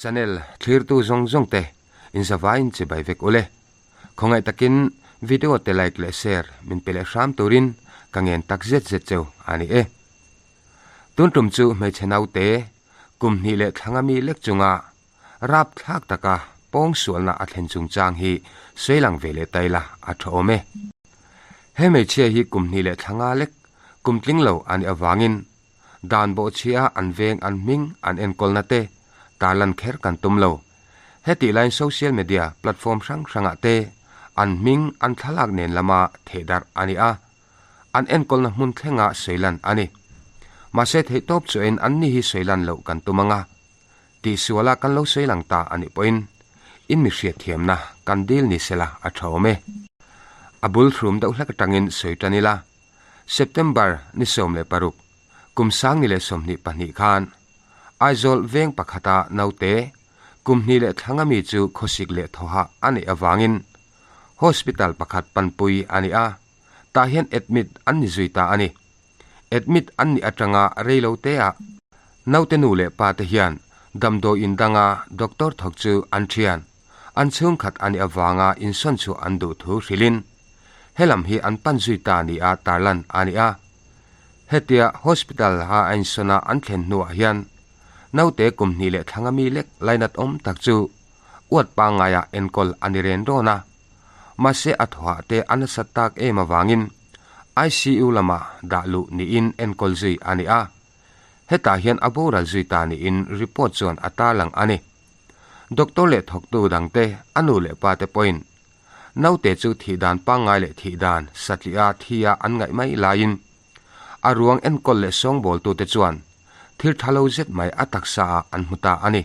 Channel thlirtu zawng zawng te in zavaiin chibai vek ule. Khawngaih takin video te like leh share min pe leh hram turin ka ngen tak zet zet cheu a ni e. Tun tum chu hmeichhe naute kum hnih leh thla nga mi lek chunga rap thlak taka pawng sualna a thlen chungchang hi sawi lang ve leh ta ila a tha awm e. He hmeichhia hi kum hnih leh thla nga lek kum tling lo a nih avangin Dan bawhchhia an veng an hming an enkawlna te tarlan kher kan tum lo. Hetih laiin social media platform hrang hrangah te an hming an thlalak nen lama thehdarh a ni a, an enkawlna hmun thlenga sawilan a ni. Mahse theihtawp chuain anni hi sawilan loh kan tum anga tihsuala kan lo sawi lang ta a nih pawhin in mi hriatthiamna kan dil ni sela a tha awm e. A bul hrum deuh hlek atangin sawi tan ila. September ni 16, kum 2022 khan Aizawl veng pakhata naute kum hnih leh thla nga mi chu khawsik leh thawhah a neih avangin hospital pakhat panpui a ni a, tah hian admit an ni zui ta a ni. Admit an nih atanga reilo teah naute nu leh pa te hian damdawi in danga doctor thawk chu an thian. An chhungkhat a nih avanga insawn chhuah an duh thu hrilhin helam hi an pan zui ta nia tarlan a ni a. Hetia hospital a a insawn a an thlen hnuah hian naute kum hnih leh thla nga mi lek lainat awm tak chu uat pangngaiah enkawl a ni ren rawn a. Mahse a thawhah te a nasat tak em avangin ICU lamah dah luh niin enkawl zui a ni a. Hetah hian a boral zui ta niin report chuan a tarlang a ni. Doctor leh thawktu dangte a nu leh pa te pawhin naute chu thih dan pangngai leh thih dan satliah thi a an ngaih mai laiin a ruang enkawl leh sawngbawltute chuan thil tha lo zet mai a taksa ah an hmu ta a ni.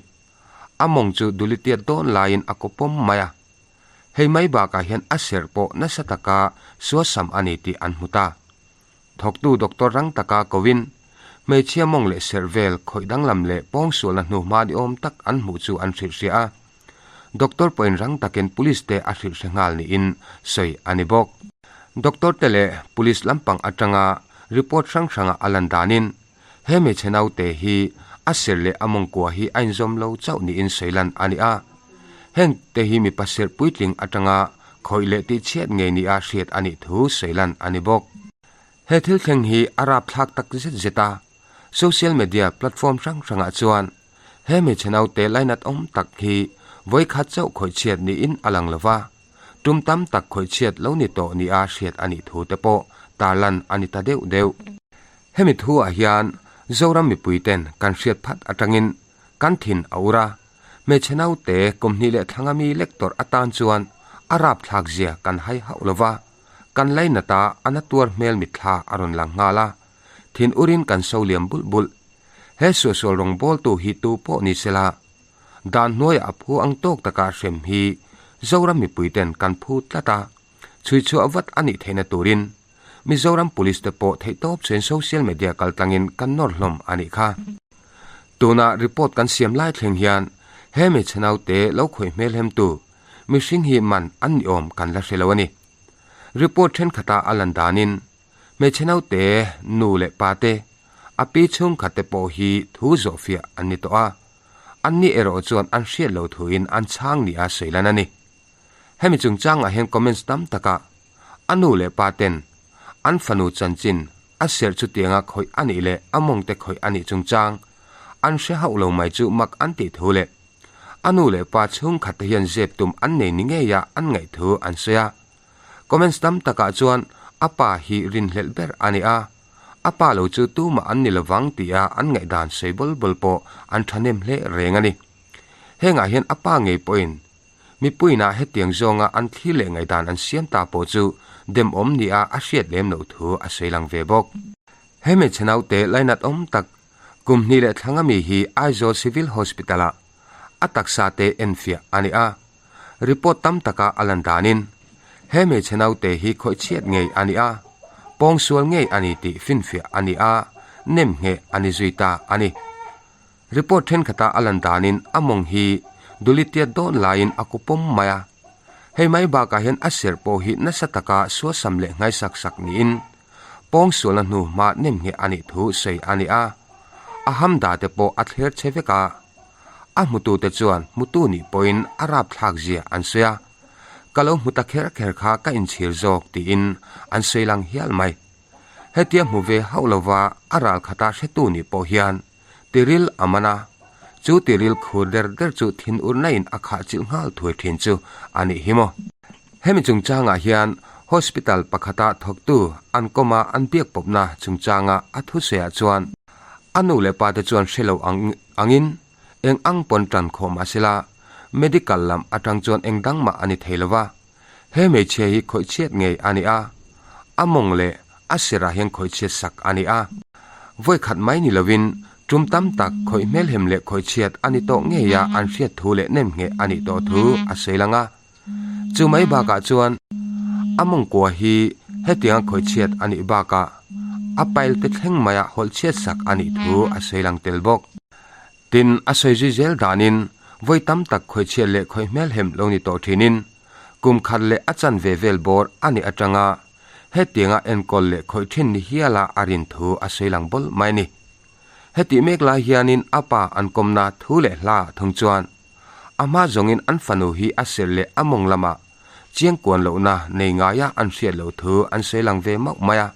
A mawng chu dulitiat dawn laiin a kaw pawm mai a. Hei mai bakah hian a serh pawh nasa taka suasam a ni tih an hmu ta. Thawktu doctor rang taka koin hmeichhia mawng leh serh vel khawih danglam leh pawngsualna hnuhma ni awm tak an hmuh chu an hrilh hria a. Doctor pawhin rang takin police te a hrilh hre nghal niin sawi a ni bawk. Doctor te leh police lampang atanga report hrang hranga a lan danin he hmeichhe naute hi a serh leh a mawngkua hi a inzawm lo chauh niin sawi lan a ni a. Heng te hi mipa serh puitling atanga khawih leh tihchhiat ngei nia hriat a nih thu sawi lan a ni bawk. He thil thleng hi a rapthlak tak zet zet a, social media platform hrang hrangah chuan he hmeichhe naute lainat awm tak hi vawikhat chauh khawihchhiat niin a lang lo va, tum tam tak khawihchhiat lo ni tawh nia hriat a nih thu te pawh tarlan a ni ta deuh deuh. Hemi thuah hian Zoram mipuiten kan hriat phat atangin kan thin a ur a, Hmeichhe naute kum hnih leh thla nga mi lek tawrh atan chuan a rapthlak zia kan hai hauh lo va, kan lainat a a na tuar hmel mitthla a rawn lang nghal a, thin urin kan so liam bulh bulh. He suahsual rawngbawltu hi tu pawh ni sela, dan hnuaiah a phu ang tawk taka hrem hi Zoram mipuiten kan phu tlat a, chhuichhuah vat a nih theihna turin Mizoram Police te pawh theihtawp chuan social media kaltlangin kan nawr hlawm a nih kha. Tuna report kan siam lai thleng hian he hmeichhe naute lo khawih hmel hemtu mihring hi man an ni awm kan la hre lo a ni. Report thenkhatah a lan danin hmeichhe naute nu leh pa te, a pi chhungkhat te pawh hi thu zawhfiah an ni tawh a, anni erawh chuan an hriat lo thuin an chhang nia sawi lan a ni. Hemi chungchangah hian comments tam takah A nu leh pa ten an fanu chanchin a serh chutianga khawih a nih leh a mawngte khawih a nih chungchang an hre hauh lo mai chu mak an tih thu leh a nu leh pa chhungkhat te hian zep tum an nei ni ngeia an ngaih thu an sawi a. Comments tam takah chuan a pa hi rinhlelh ber a ni a, a pa lo chu tumah an ni lovang tia an ngaihdan sawi bawl bawl pawh an thahnem hle reng a ni. Hengah hian a pa ngei pawhin Mipuiinah hetiang zawnga an thlir leh ngaihdan an siam ta pawh chu demawm nia a hriat lem loh thu a sawi lang ve bawk. He hmeichhe naute lainat awm tak kum hnih leh thla nga mi hi Aizawl Civil Hospital-ah a taksa te enfiah a ni a, report tam taka a lan danin he hmeichhe naute hi khawihchhiat ngei a ni a, pawngsual ngei a ni tih finfiah a ni a, nem ngheh a ni zui ta a ni. Report thenkhatah a lan danin a mawng hi dulitiat dawn laiin a ku pawm mai a. Hei mai bakah hian a serh pawh hi nasa taka suasam leh nghaisak sak niin pawngsualna hnu hma nem ngheh a nih thu sawi a ni a. A hamda te pawh a thler che vek a. A hmutute chuan hmutu nih pawhin a rapthlak zia an sawi a, Ka lo hmu ta kher kher kha ka inchhir zawk tiin an sawi lang hial mai. Hetia hmu ve hauh lova a ral khata hretu nih pawh hian tiril a man a, chu tiril khur der der chu thin urna in a khah chilh nghal thuai thin chu a nih hi maw. Hemi chungchangah hian hospital pakhata thawktu an kawma an biak pawpna chungchanga a thusawiah chuan a nu leh pa te chuan hre lo ang angin eng ang pawn tan khawh mah sela medical lam atang chuan eng dang mah a ni thei lova. He hmeichhia hi khawih chhiat ngei a ni a, a mawng leh a sirah hian khawih chhiat sak a ni a. Vawi khat mai ni lovin tum tam tak khawih hmelhem leh khawih chhiat a ni tawh ngei a an hriat thu leh nem ngheh a nih tawh thu a sawi lang a. Chu mai bakah chuan a mawngkua hi hetianga khawih chhiat a nih bakah a pail te thleng maia hawlh chhiat sak a nih thu a sawi lang tel bawk. Tin, a sawi zui zel danin vawi tam tak khawih chhiat leh khawih hmelhem lo ni tawh thinin kum khat leh a chan ve vel bawr a nih atanga hetianga enkawl leh khawih thin ni hiala a rin thu a sawi lang bawl mai a ni. Hetih mek lai hianin a pa an kawmna thu leh hla thung chuan a hma zawngin an fanu hi a serh leh a mawng lamah chiangkuan lohna nei ngaia an hriat loh thu an sawi lang ve mauh mai a.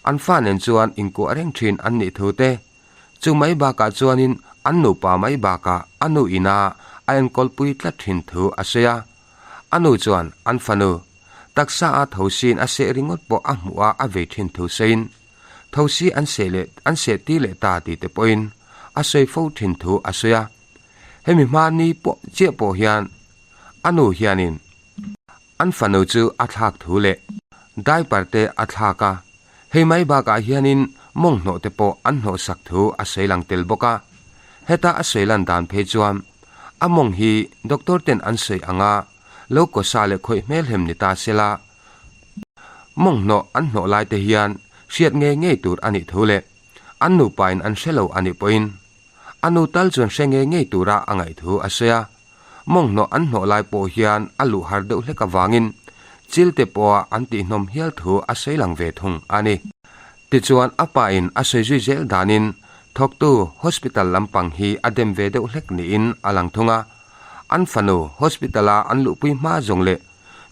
An fa nen chuan inkuah reng thin an nih thu te, chu mai bakah chuanin an nupa mai bakah a nu ina a enkawlpui tlat thin thu a sawi a. A nu chuan an fanu taksa a thosin a seh ringawt pawh a hmuh a a vei thin thu sawiin, Thosi an seh leh an seh tir leh ta tih te pawhin a sawi fo thin thu a sawi a. Hemi hma ni pawh chiah pawh hian a nu hianin an fanu chu a thlak thu leh diaper te a thlak a, hei mai bakah hianin mawng hnawh te pawh an hnawh sak thu a sawi lang tel bawk a. Heta a sawi lan dan phei chuan a mawng hi doctor ten an sawi anga lo kawsa leh khawih hmelhem ni ta sela, Mawng hnawh an hnawh lai te hian hriat ngei ngei tur a nih thu leh an nupain an hre lo a nih pawhin a nu tal chuan hre ngei ngei tura a ngaih thu a sawi a. Mawng hnawh an hnawh lai pawh hian a luh har deuh hlek avangin chil te pawha an tihhnawm hial thu a sawi lang ve thung a ni. Tichuan a pain a sawi zui zel danin thawktu hospital lampang hi a dem ve deuh hlek niin a lang thung a. An fanu hospital-a an luhpui hma zawng leh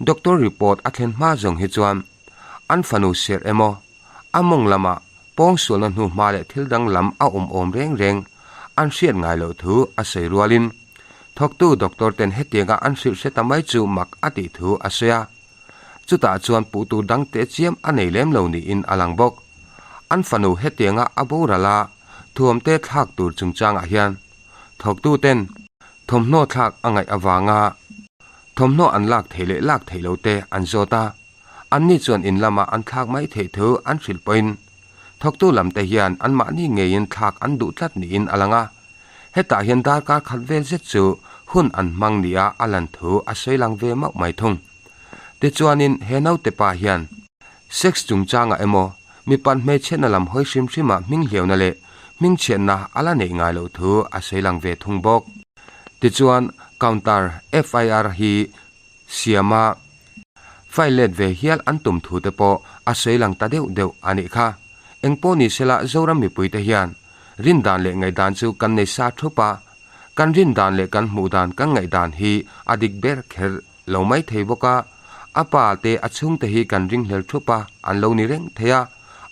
Doctor report a thlen hma zawng hi chuan an fanu serh emaw, a mawng lamah pawngsualna hnu hma leh thil dang lam a awm awm reng reng an hriat ngai loh thu a sawi rualin thawktu doctor ten hetianga an hrilh hre ta mai chu mak a tih thu a sawi a. Chutah chuan puh tur dang teh chiam a nei lem lo niin a lang bawk. An fanu hetianga a boral a thuamte thlak tur chungchangah hian thawktu ten thawmhnaw thlak a ngaih avanga Thawmhnaw an lak theih leh lak theih lo te an zawt a, anni chuan in lama an thlak mai theih thu an hrilh pawhin thawktu lam te hian anmahni ngeiin thlak an duh tlat niin a lang a, hetah hian darkar khat vel zet chu hun an hmang nia a lan thu a sawi lang ve mauh mai thung. Tichuanin he naute pa hian sex chungchangah emaw mipat hmeichhiatna lam hawi hrim hrima hming hliauna leh hmingchhiatna a la neih ngai loh thu a sawi lang ve thung bawk. Tichuan, counter FIR hi siama file let ve hial an tum thu te pawh a sawi lang ta deuh deuh a nih kha. Engpawh ni sela Zoram mipuite hian rindan leh ngaihdan chu kan nei sa thup a, kan rindan leh kan hmuhdan kan ngaihdan hi a dik ber kher lo mai thei bawk a, a pa te a chhungte hi kan ringhlel thup a, an lo ni reng thei a,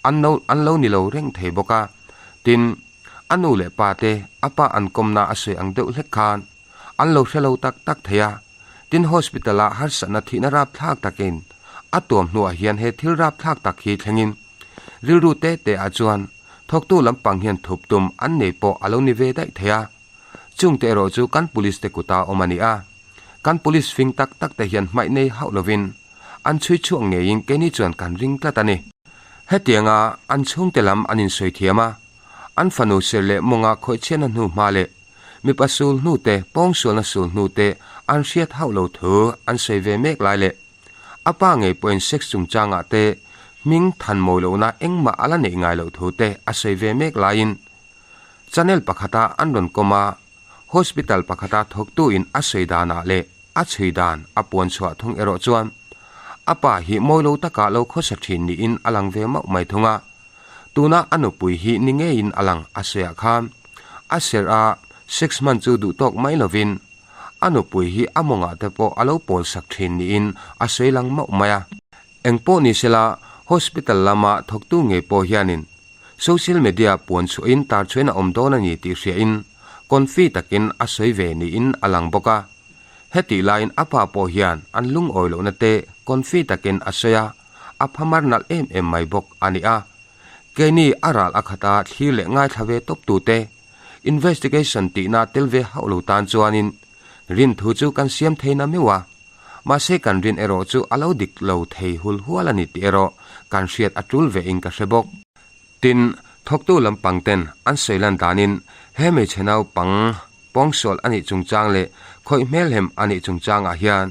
an no an lo ni lo reng thei bawk a. Tin, a nu leh pa te a pa an kawmna a sawi ang deuh hlek khan an lo hre lo tak tak thei a, tin hospital ah harsatna thihna rapthlak takin a tuam hnuah hian he thil rapthlak tak hi thlengin rilru te te ah chuan thawktu lampang hian thup tum an nei pawh a lo ni ve daih thei a. Chungte erawh chu kan police te kuta awm a ni a, kan police fing tak tak te hian hmaih nei hauh lovin an chhui chhuak ngeiin keini chuan kan ring tlat a ni. Hetianga an chhungte lam an insawi thiam a, an fanu ser leh mawnga khawihchhiatna hnu hma leh mipa sul hnu te, pawngsualna sul hnu te an hriat hauh lo thu an sawi ve mek lai leh a pa ngei pawhin sex chungchangah te hming than mawi lohna engmah a la neih ngai loh thu te a sawi ve mek laiin Channel pakhata an rawn kawm a, hospital pakhata thawktuin a sawi danah leh a chhui dan a puan chhuah thung erawh chuan a pa hi mawi lo taka lo khawsa thin niin a lang ve mauh mai thung a. Tuna a nupui hi ni ngeiin a lang a sawiah khan a serh a. Sex hman chu duhtawk mai lovin a nupui hi a mawngah te pawh a lo pawl sak thin niin a sawi lang mauh mai a. Eng pawh ni sela, hospital lama thawktu ngei pawh hianin social media puan chhuahin tar chhuahin a awm dawn a ni tih hriain confi takin a sawi ve niin a lang bawk a. Hetih laiin a pa pawh hian an lungawi lohna te confi takin a sawi a, a phamar nalh em em mai bawk a ni a. Keini a ral a khata thlir leh ngaithla ve tawp tute investigation tihna tel ve hauh lo tan chuanin rin thu chu kan siam thei na meuh a, mahse kan rin erawh chu a lo dik lo thei hul hual a ni tih erawh kan hriat a tul ve in ka hre bawk. Tin, thawktu lampang ten an sawi lan danin he hmeichhe naupang pawngsual a nih chungchang leh khawih hmelhem a nih chungchangah hian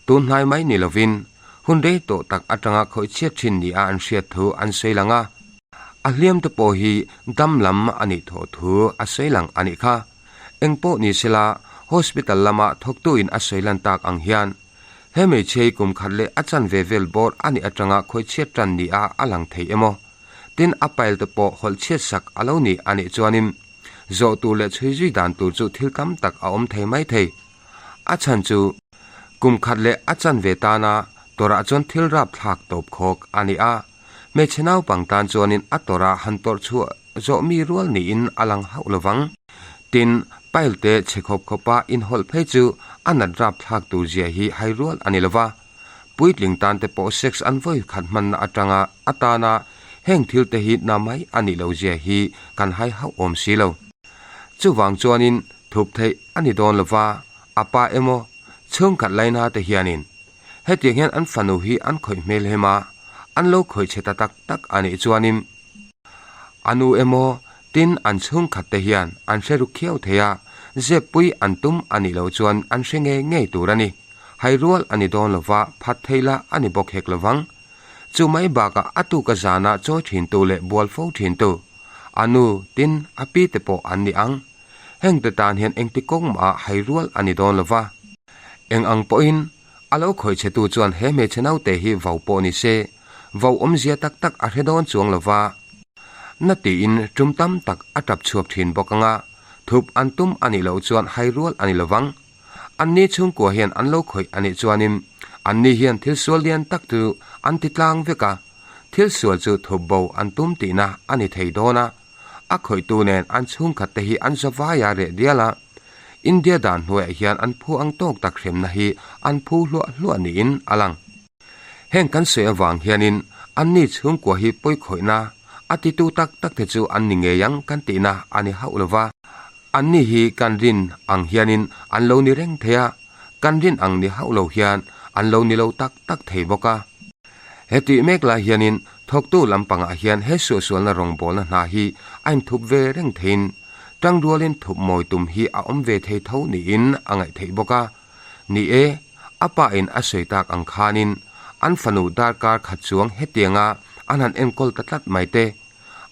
tun hnai mai ni lovin hun rei tawh tak atanga khawih chhiat thin nia an hriat thu an sawi lang a. A hliam te pawh hi dam lam a nih thawh thu a sawi lang a nih kha. Eng pawh ni sela hospital lama thawktuin a sawi lan tak ang hian he hmeichhiai kum khat leh a chanve vel bawr a nih atanga khawih chhiat tan nia a lang thei emaw tin a pile te pawh hawlh chhiat sak a lo ni a nih chuanin zawh tur leh chhui zui dan tur chu thil tam tak a awm thei mai thei. A chhan chu kum khat leh a chanve tana tawrah chuan thil rap thlak tawp khawk a ni a, hmeichhe naupang tan chuanin a tawrah han tawrh chhuah zawh mi rual niin a lang hauh lo vang. Tin, pile te chhe khawp khawpa inhawlh phei chu a nat rap thlak tur zia hi hai rual a ni lo va. Puitling tan te pawh sex an vawi khat hmanna atanga atana heng thil te hi na mai a nih loh zia hi kan hai hauh awm si lo. Chuvang chuanin thup theih a ni dawn lova, a pa emaw chhungkhat laina te hianin hetiang hian an fanu hi an khawih hmel hem a, an lo khawih chhe ta tak tak a nih chuanin a nu emaw tin an chhungkhat te hian an hre ru khiau thei a, zep pui an tum a nih loh chuan an hre ngei ngei tur a ni. Hai rual a ni dawn lova, phat thei la a ni bawk hek lovang. Chu mai bakah a tuka zana chawi thintu leh bual fo thintu, a nu, tin, a pi te pawh an ni ang. Heng te tan hian engti kawng mah hai rual a ni dawn lova. Eng ang pawhin, a lo khawih chhetu chuan he hmeichhe naute hi vau pawh ni se, vau awmzia tak tak a hre dawn chuang lova. Na tiin tum tam tak a tap chhuak thin bawk anga, thup an tum a nih loh chuan hai rual a ni lovang. Anni chhungkua hian an lo khawih a nih chuanin anni hian thil sual lian tak chu an ti tlang vek a, thil sual chu thup bo an tum tihna a ni thei dawn a. A khawihtu nen an chhungkhat te hi an zavai a reh dial a, India dan hnuaiah hian an phu ang tawk tak hremna hi an phu hluah hluah niin a lang. Heng kan sawi avang hianin anni chhungkua hi pawikhawihna a titu tak tak te chu an ni ngei ang kan tihna a ni hauh lova. Anni hi kan rin ang hianin an lo ni reng thei a, kan rin ang ni hauh lo hian an lo ni lo tak tak thei bawk a. Hetih mek lai hianin thawktu lampangah hian he suahsualna rawngbawlna hna hi a inthup ve reng theiin tangrualin thup mawi tum hi a awm ve thei tho niin a ngaih theih bawk a. Ni e, a pa in a sawi tak ang khanin an fanu darkar khat chuang hetianga an han enkawl ta tlat mai te,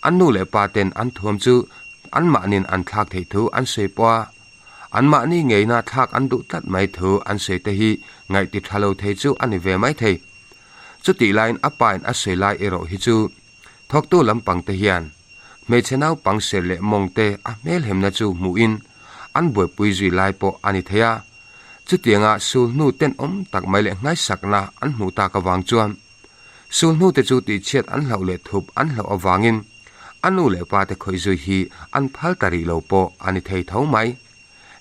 An nu leh pa ten an thuam chu anmahnin an thlak theih thu an sawi pawh a, anmahni ngeina thlak an duh tlat mai thu an sawi te hi ngaihti tha lo thei chu a ni ve mai thei. Chutih laiin a pa in a sawi lai erawh hi chu thawktu lampang te hian hmeichhe naupang ser leh mawng te a hmelhemna chu hmuhin an buaipui zui lai pawh a ni thei a, chutianga sulhnu tenawm tak mai leh nghaisakna an hmuh tak avang chuan Sulhnu te chu tihchhiat an hlauh leh thup an hlauh avangin a nu leh pa te khawih zui hi an phal ta rih lo pawh a ni thei tho mai.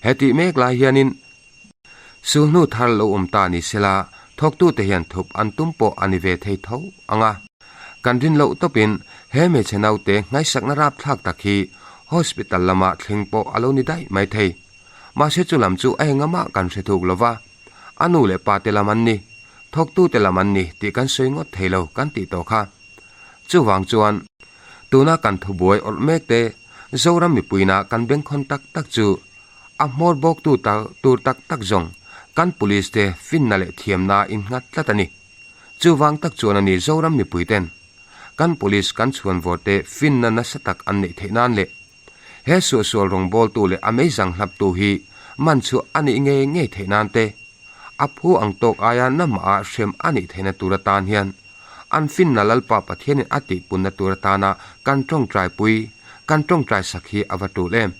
He tih mek lai hianin sulhnu thar lo awm ta ni sela thawktute hian thup an tum pawh a ni ve thei tho ang a. Kan rin loh tawpin he hmeichhe naute nghaisakna rapthlak tak hi hospital lama thleng pawh a lo ni daih mai thei. Mahse chu lam chu a engamah kan hre thuk lova, a nu leh pa te lam an ni. Thawktute lam an ni tih kan sawi ngawt thei lo kan tih tawh kha. Chuvang chuan, tuna kan thubuai awrh mek te Zoram mipuina kan bengkhawn tak tak chu a hmawr bawktu tur tak tak zawng kan police te finna leh thiamna innghat tlat a ni. Chuvang tak chuan a ni Zoram mipuiten kan police kan chhuanvawr te finna nasa tak an neih theih nan leh he suahsual rawngbawltu leh a meizang hlaptu hi man chhuah a nih ngei ngei theih nan te A phu ang tawk aia namah hrem a nih theihna tur atan hian an finna Lalpa Pathianin a tihpunna tur atana kan tawngtaipui, kan tawngtai sak hi a va tul em?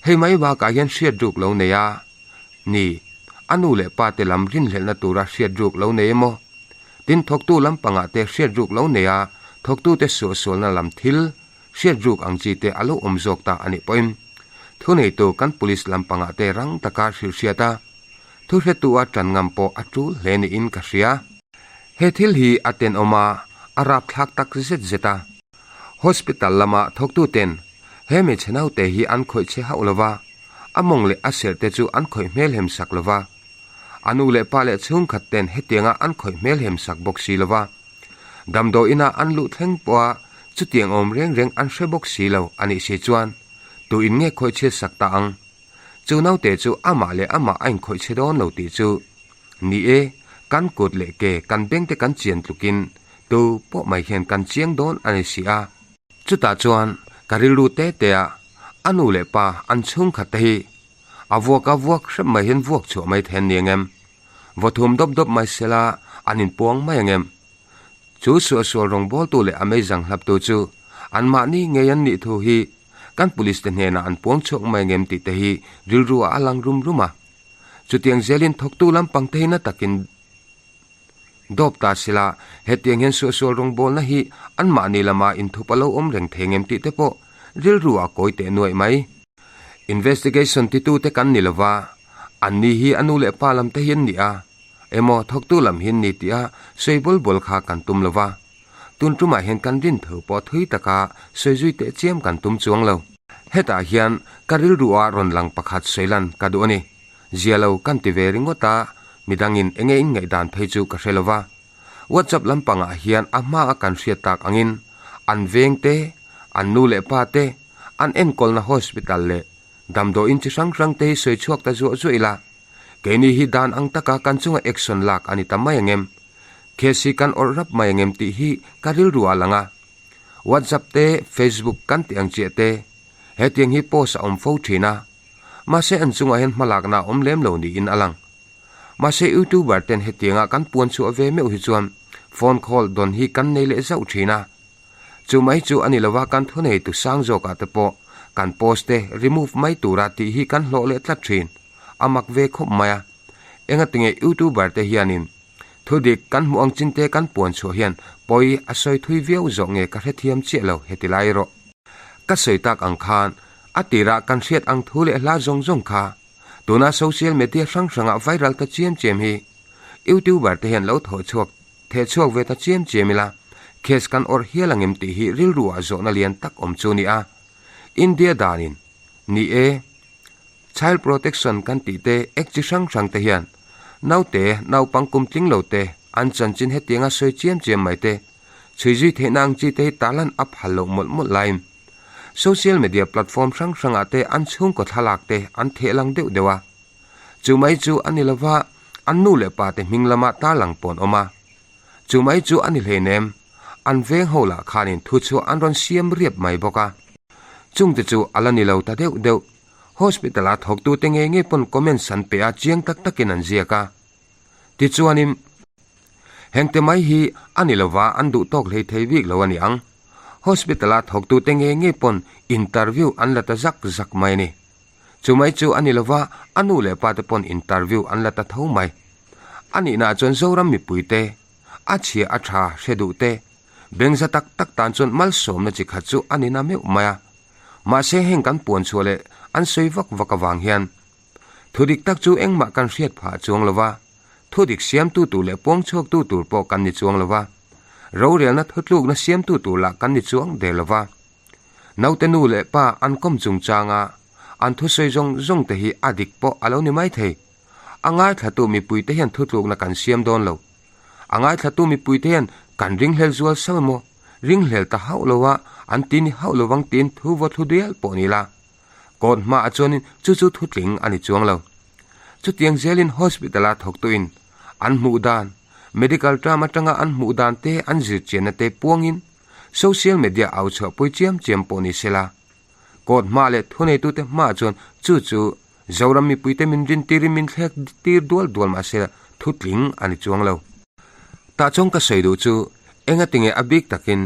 Hei mai bakah hian hriat ruk lo nei a ni. A nu leh pa te lam rinhlelhna tura hriat ruk lo nei emaw? Tin, thawktu lampangah te hriat ruk lo nei a, thawktute suahsualna lam thil hriat ruk ang chi te a lo awm zawk ta a nih pawhin thuneitu kan police lampangah te rang taka hrilhhriat a, thuhretu a tan ngam pawh a tul hle niin ka hria. He thil hi a tenawm a, a rapthlak tak zet zet a. Hospital lama thawktuten he hmeichhe naute hi an khawih chhe hauh lo va, a mawng leh a serh te chu an khawih hmelhem sak lo va. A nu leh pa leh chhungkhat ten hetianga an khawih hmelhem sak bawk si lo va. Damdawiina an luh thleng pawha chutiang awm reng reng an hre bawk si lo a nih si chuan tuin nge khawih chhiat sak ta ang? Chu naute chu amah leh amah a inkhawih chhe dawn lo tih chu ni e, kan kut leh ke kan bengte kan chian tlukin tu pawh mai hian kan chiang dawn a ni si a. Chutah chuan ka rilru te te a, a nu leh pa an chhungkhat te hi a vuak a vuak hrep mai hian vuak chhuah mai thei an ni ang em? Vaw thum dawp dawp mai sela an inpuang mai ang em? Chu suahsual rawngbawltu leh a meizang hlaptu chu anmahni ngei an nih thu hi kan police te hnenah an puang chhuak mai ang em tih te hi rilru ah a lang rum rum a. Chutiang zelin thawktu lampang te hi na takin dawp ta sila hetiang hian suahsual rawngbawlna hi anmahni lama inthup a lo awm reng thei ang em tih te pawh rilru ah kawi teh nuaih mai. Investigation titute kan ni lova, anni hi a nu leh pa lam te hi an ni a. Emaw thawktu lam hi an ni tih a sawi bawl bawl kha kan tum lo va, tun tumah hian kan rin tho pawh thui taka sawi zui teh chiam kan tum chuang lo. Hetah hian ka rilru ah rawn lang pakhat sawi lan ka duh a ni. Zia lo kan ti ve ringawt a, midangin enge in ngaihdan phei chu ka hre lo va. WhatsApp lampangah hian a hma a kan hriat tak angin an veng te, an nu leh pa te, an enkawlna hospital leh damdawiin chi hrang hrang te hi sawi chhuak ta zuah zuah ila, Keini hi dan ang taka kan chunga action lak a ni ta mai ang em? Case hi kan awrh rap mai ang em tih hi ka rilru ah lang a. WhatsApp te, Facebook kan tih ang chiah te, hetiang hi post a awm fo thin a. Mahse an chungah hian hmalakna a awm lem lo niin a lang. Mahse YouTuber ten hetianga kan puan chhuah ve meuh hi chuan phone call dawn hi kan nei leh zauh thin a. Chu mai chu a ni lova kan thuneitu sang zawkah te pawh kan post te remove mai tura tih hi kan hlawh leh tlat thin. A mak ve khawp mai a. Engatinge YouTuber te hianin thudik kan hmuh ang chin te kan puan chhuah hian pawi a sawi thui viau zawh nge ka hrethiam chiah lo heti lai erawh. Ka sawi tak ang khan a tirah kan hriat ang thu leh hla zawng zawng kha tuna social media hrang hrangah viral ta chiam chiam hi YouTuber te hian lo thawh chhuak Theh chhuak ve ta chiam chiam ila, case kan awrh hial ang em tih hi rilru ah zawhna lian tak awm chu ni a. India danin, ni e, Child Protection kan tih te Act chi hrang hrang te hian naute, naupang kum tling lo te an chanchin hetianga sawi chiam chiam mai te, chhui zui theihna ang chi te hi tarlan a phal loh mawlh mawlh laiin social media platform hrang hrang ah te an chhungkaw thlalak te an theh lang deuh deuh a. Chu mai chu a ni lova, an nu leh pa te hming lama tarlang pawh an awm a. Chu mai chu a ni hleinem, an veng ho lah khanin thu chu an rawn siam riap mai bawk a. Chungte chu a la ni lo ta deuh deuh. Hospital-a thawktute ngei ngei pawn comments an pe a, chiang tak takin an ziak a. Tichuanin, hengte mai hi a ni lova an duh tawk hlei thei bik lo a ni ang. Hospital-a thawktute ngei ngei pawn interview an la ta zak zak mai a ni. Chu mai chu a ni lova, a nu leh pa te pawn interview an la ta tho mai. A nihnaah chuan Zoram mipui te, a chhia a tha hre duh te, bengza tak tak tan chuan malsawmna chi khat chu a ni na meuh mai a. Mahse heng kan puan chhuah leh an sawi vak vak avang hian thu dik tak chu engmah kan hriat phah chuang lova, thu dik siamtu tur leh puang chhuaktu tur pawh kan ni chuang lova, rorelna thutlukna siamtu tur lah kan ni chuang der lova. Naute nu leh pa an kawm chungchanga an thusawi zawng zawng te hi a dik pawh a lo ni mai thei. A ngaithlatu mipuite hian thutlukna kan siam dawn lo. A ngaithlatu mipuite hian kan ringhlel zual sauh emaw, ringhlel ta hauh lo a, an ti ni hauh lovang tiin thu vaw thlu dial pawh ni la. Court hmaah chuanin chu chu thutling a ni chuang lo. Chutiang zelin hospital-a thawktuin an hmuh dan, medical term atanga an hmuh dan te an zirchianna te puangin, Social media au chhuah pui chiam chiam pawh ni sela, court hma leh thuneitute hmaah chuan chu chu Zoram mipuite min rintirin min thlek tir dual dual mah sela thu tling a ni chuang lo. Tah chuan ka sawi duh chu engatinge a bik takin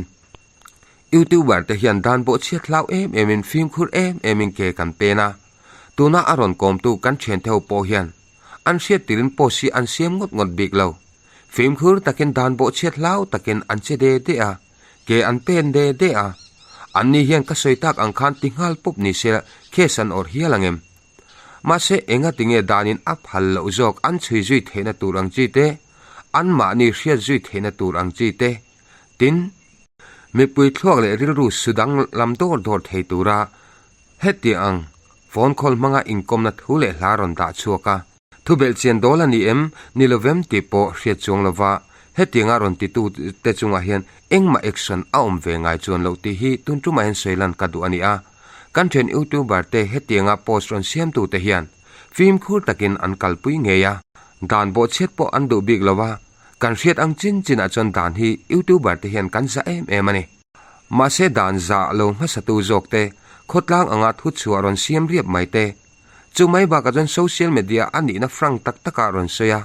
YouTuber te hian dan bawhchhiat hlau em emin fimkhur em emin ke kan pen a. Tuna a rawn kawmtu kan thiante ho pawh hian an hriat tirin post hi an siam ngawt ngawt bik lo. Fimkhur takin dan bawhchhiat hlau takin an che de de a, ke an pen de de a. Anni hian ka sawi tak ang khan ti nghal pawp ni se case an awrh hial ang em? Mahse enga tinge danin a phal loh zawk an chhui zui theihna tur ang chi te, anmahni hriat zui theihna tur ang chi te, tin, mipui thluak leh rilru su dang lam dawr dawr thei tura hetiang ang phone call hmanga inkawmna thu leh hla rawn dah chhuak a. Thu belhchian dawl a ni em, ni lovem tih pawh hriat chuang lova hetianga rawn titu te chungah hian engmah action a awm ve ngai chuan loh tih hi tun tumah hian sawi lan ka duh a ni a. Kan thian youtuber te hetianga post rawn siamtu te hian fimkhur takin an kalpui ngei a, dan bawhchhiat pawh an duh bik lova, kan hriat ang chin chinah chuan dan hi youtuber te hian kan zah em em a ni. Mahse dan zah lo hmasatu zawk te khawtlang anga thuchhuah rawn siam riap mai te, Chu mai bakah chuan social media a nihna frank tak takah rawn sawi a,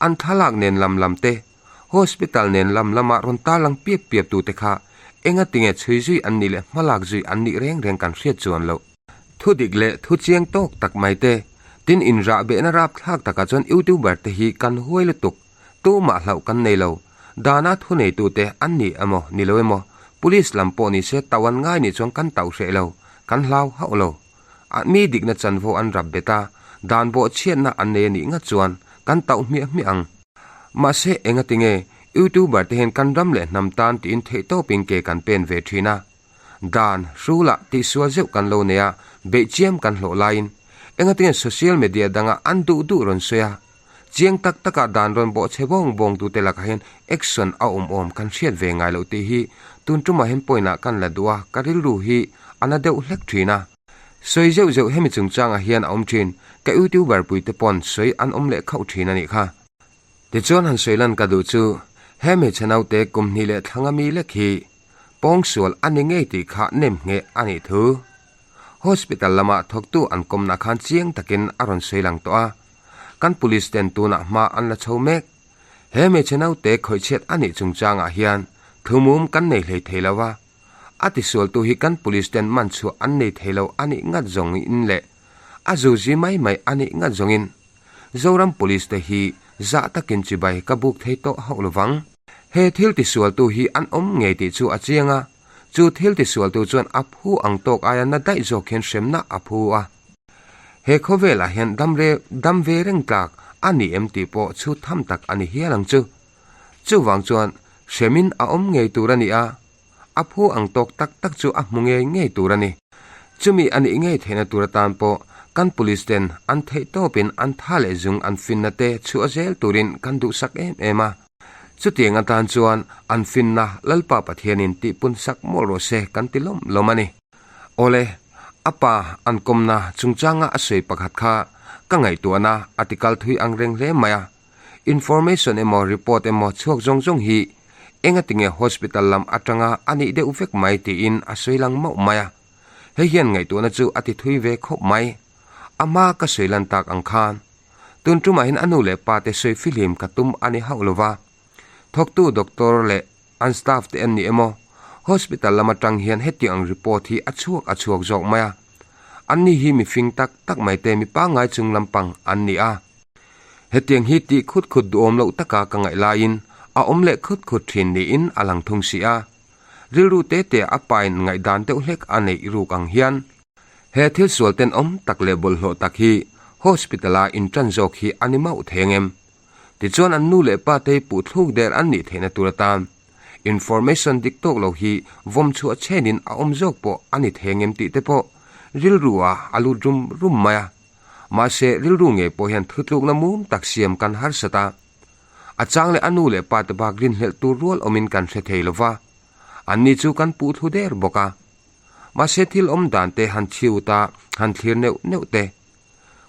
an thlalak nen lam lam te, hospital nen lam lama rawn tarlang piap piap tute kha enga tinge chhui zui an nih leh hmalak zui an nih reng reng kan hriat chuan loh. Thu dik leh thu chiang tawk tak mai te, tin inrah behna rapthlak takah chuan youtuber te hi kan huai lutuk, tumah hlauh kan nei lo, dana thu neitute an ni emaw ni lo emaw, police lam pawh ni se tauh an ngai nih chuan kan tauh hreh lo, kan hlau hauh lo. A mi dikna chanvo an rap bet a, dan bawh chhiatna an nei a nih ngat chuan kan tauh hmiah hmiah ang. Mahse, engatinge YouTuber te hian kan ram leh hnam tan tiin theihtawpin ke kan pen ve thin a. Dan, hrulah tihsual zeuh kan lo nei a, beih chiam kan hlawh laiin engatinge social media danga an duh duh rawn sawi a, chiang tak taka dan rawn bawh chhe vawng vawng tute lakah hian action a awm awm kan hriat ve ngai loh tih hi tun tumah hian point ah kan la duh a, ka rilru hi a na deuh hlek thin a. Sawi zeuh zeuh hemi chungchangah hian a awm thin, ka youtuber puite pawn sawi an awm leh khauh thin a nih kha. Tichuan han sawi lan ka duh chu he hmeichhe naute kum hnih leh thlanga mi lek hi pawngsual a ni ngei tih kha nem ngheh a nih thu. Hospital lama thawktu an kawmna khan chiang takin a rawn sawi lang tawh a, kan police ten tunah hma an la chho mek. He hmeichhe naute khawihchhiat a nih chungchangah hian thumum kan nei hlei thei lo a, a tisualtu hi kan police ten man chhuah an nei thei lo a nih ngat zawngin leh a zuzi mai mai a nih ngat zawngin Zoram police te hi zah takin chibai ka buk thei tawh hauh lovang. He thil tisualtu hi an awm ngei tih chu a chiang a, chu thil tisualtu chuan a phu ang tawk aia na daih zawk hian hremna a phu a. He khawvelah hian dam re dam ve reng tlak a ni em tih pawh chhut tham tak a ni hial ang chu. Chuvang chuan hremin a awm ngei tur a ni a, a phu ang tawk tak tak chu a hmu ngei ngei tur a ni. Chumi a nih ngei theihna tur atan pawh kan police ten an theih tawpin an tha leh zung an finna te chhuah zel turin kan duhsak em em a. Chutiang atan chuan an finna Lalpa Pathianin tihpun sak mawlh rawh se kan ti lawm lawm a ni. Awle, a pa an kawmna chungchanga a sawi pakhat kha ka ngaihtuahna a tikal thui ang reng hle mai a. Information emaw report emaw chhuak zawng zawng hi engatinge hospital lam atanga a nih deuh vek mai tiin a sawi lang mauh mai a. Hei hian ngaihtuahna chu a ti thui ve khawp mai. A hma ka sawi lan tak ang khan tun tumah hian a nu leh pa te sawi fihlim ka tum a ni hauh lova. Thawktu doctor leh an staff te an ni emaw hospital lam atang hian hetiang ang report hi a chhuak a chhuak zawk mai a. Anni hi mifing tak tak mai te mi pangngai chung lampang an ni a. Hetiang hi tih khut khut duhawm loh taka ka ngaih laiin a awm leh khut khut thin niin a lang thung si a. Rilru te te a pain ngaihdan deuh hlek a neih ruk ang hian he thil sual tenawm tak leh bawlhhlawh tak hi hospital-a intan zawk hi a ni mauh thei angem? Tichuan an nu leh pa te hi puh thluk der an nih theihna tur atan information dik tawk lo hi vawm chhuah chenin a awm zawk pawh a ni thei angem tih te pawh rilru ah a lut rum rum mai a. Mahse, rilru ngei pawh hian thutlukna mum tak siam kan harsat a. A chang leh a nu leh pa te bak rinhlelh tur rual awmin kan hre thei lo va, anni chu kan puh thlu der bawk a. Mahse, thil awm dan te han chhiut a, han thlir neuh neuh te.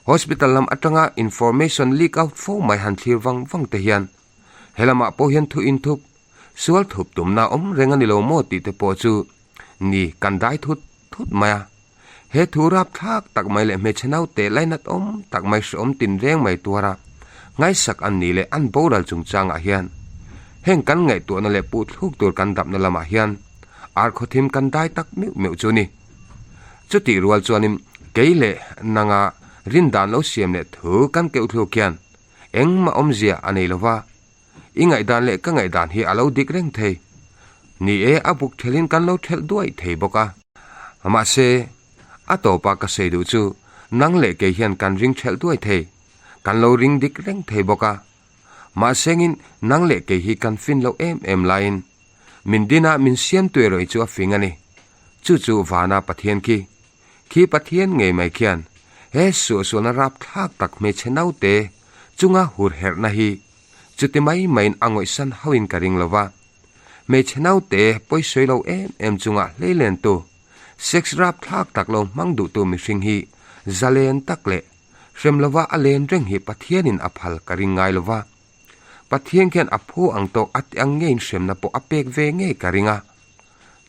Hospital lam atanga information leak out fo mai han thlir vang vang te hian helamah pawh hian thu inthup, sual thup tumna awm reng a ni lo maw tih te pawh chu ni kan dai thut thut mai a. He thu rapthlak tak mai leh hmeichhe naute lainat awm tak mai hrehawm tinreng mai tuara ngaisak an nih leh an boral chungchangah hian heng kan ngaihtuahna leh puhthluk tur kan dapna lamah hian ar khawthim kan dai tak meuh meuh chu a ni. Chutih rual chuanin Kei leh nanga rin dan lo siam leh thu kan keuh thluk hian engmah awmzia a nei lo va, i ngaihdan leh ka ngaihdan hi a lo dik reng thei. Ni e, a buk thelhin kan lo thelh duai thei bawk a. Mahse, a tawpa ka sawi duh chu nang leh kei hian kan ring thelh duai thei, kan lo ring dik reng thei bawk a. Mahsengin nang leh kei hi kan fin loh em em laiin min dina min siamtu erawh hi chu a fing a ni. Chu chu vana Pathian khi. Khi Pathian ngei mai khian he suahsualna rapthlak tak hmeichhe naute chunga hur herhna hi chuti mai maiin a ngawihsan hauhin ka ring lo va. Hmeichhe naute pawisawi lo em em chunga hleilentu, sex rapthlak tak lo hmang duhtu mihring hi zalen tak leh hrem lova a len reng hi Pathianin a phal ka ring ngai lo va. Pathian khian a phu ang tawk a ti ang ngeiin hremna pawh a pek ve ngei ka ring a.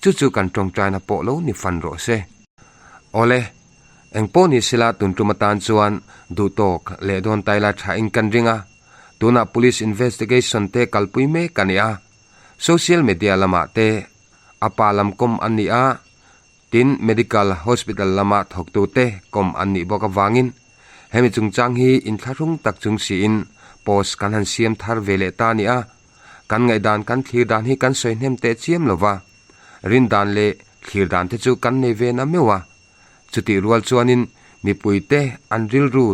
Chu chu kan tawngtaina pawh lo ni fan rawh se. Awle, eng pawh ni sela tun tum atan chuan duhtawk leh dawn taila tha in kan ring a, tunah police investigation te kalpui mek a ni a, social media lamah te a pa lam kawm an ni a, tin medical hospital lama thawktu te kawm an nih bawk avangin hemi chungchang hi inthlahrung tak chung siin post kan han siam thar ve leh ta a ni a. Kan ngaihdan kan thlir dan hi kan sawi hnem teh chiam lo va, rin dan leh thlir dan te chu kan nei ve na meuh a. Chutih rual chuanin mipuite an rilru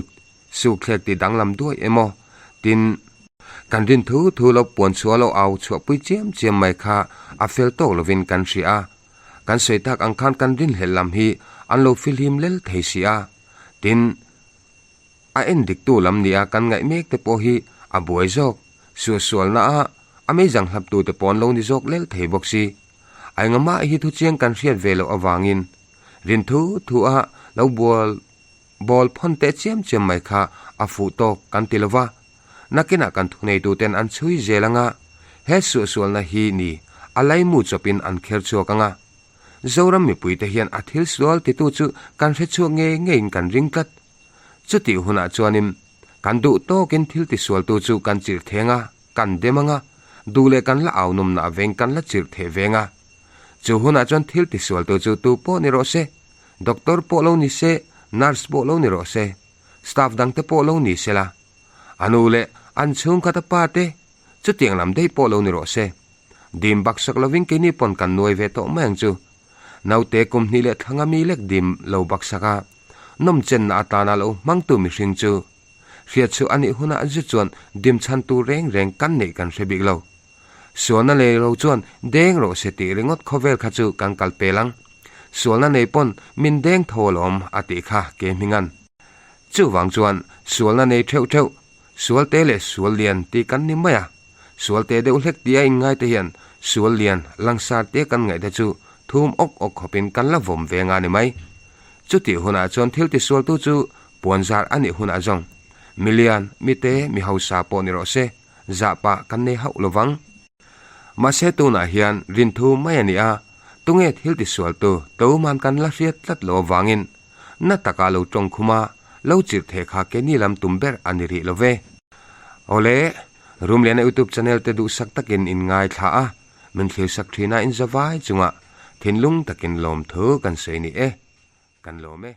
sukthlek ti danglam duai emaw tin, kan rin thu thu lo puan chhuah lo au chhuahpui chiam chiam mai kha a fel tawk lovin kan hria a. Kan sawi tak ang khan kan rinhlelh lam hi an lo fihlim lel thei si a. Tin, A en diktu lam nia kan ngaih mek te pawh hi a buai zawk, suahsualna a a meizang hlaptu te pawh an lo ni zawk lel thei bawk si. A engahmah hi thuchiang kan hriat ve loh avangin rin thu thu a lo bual bawl phawn teh chiam chiam mai kha a fuh tawk kan ti lova, nakinah kan thuneitu ten an chhui zel anga he suahsualna hi ni a laimu chawpin an kher chhuak anga Zoram mipuite hian a thil sual titu chu kan hre chhuak ngei ngeiin kan ring tlat. Chutih hunah chuanin kan duh tawkin thil tisualtu chu kan chirh theng a, kan dem ang a, duh leh kan la au nawmna veng kan la chirh theh veng a. Chu hunah chuan thil tisualtu chu tu pawh ni rawh se, doctor pawh lo ni se, nurse pawh lo ni rawh se, staff dangte pawh lo ni se la, a nu leh an chhungkhat a pa te chutiang lam daih pawh lo ni rawh se. Dim baksak lovin keini pawn kan nuai ve tawh mai ang chu. Naute kum hnih leh thlanga mi lek dim lo baksak a, nawmchenna atana lo hmangtu mihring chu hriat chu a nih hunah zu chuan dim chhan tur reng reng kan neih kan hre bik lo. Sualna nei lo chuan deng rawh se tih ringawt khawvel kha chu kan kal pel ang. Sualna nei pawn min deng tho alawm a tih kha ke hminga'n. Chuvang chuan sualna nei theuh theuh, sualte leh sual lian tih kan ni mai a. Sualte deuh hlek tia inngaite hian sual lian langsar tia kan ngaihte chu thum awk awk khawpin kan la vawm ve nga ni mai. Chutih hunah chuan thil tisualtu chu puanzar a nih hunah zawng milian, mite, mi hausa pawh ni rawh se, zahpah kan nei hauh lovang. Mahse tunah hian rinthu mai a ni a, tunge thil tisualtu toman kan la hriat tlat lo avangin na taka lo tawng khum a, lo chirh theh kha keini lam tum ber a ni rih lo ve. Awle, Rumliana YouTube channel te duhsak takin in ngaithla a, min thlirsak thin a in zavai chungah thinlung takin lawmthu kan sawi ni e. Kan lawm e.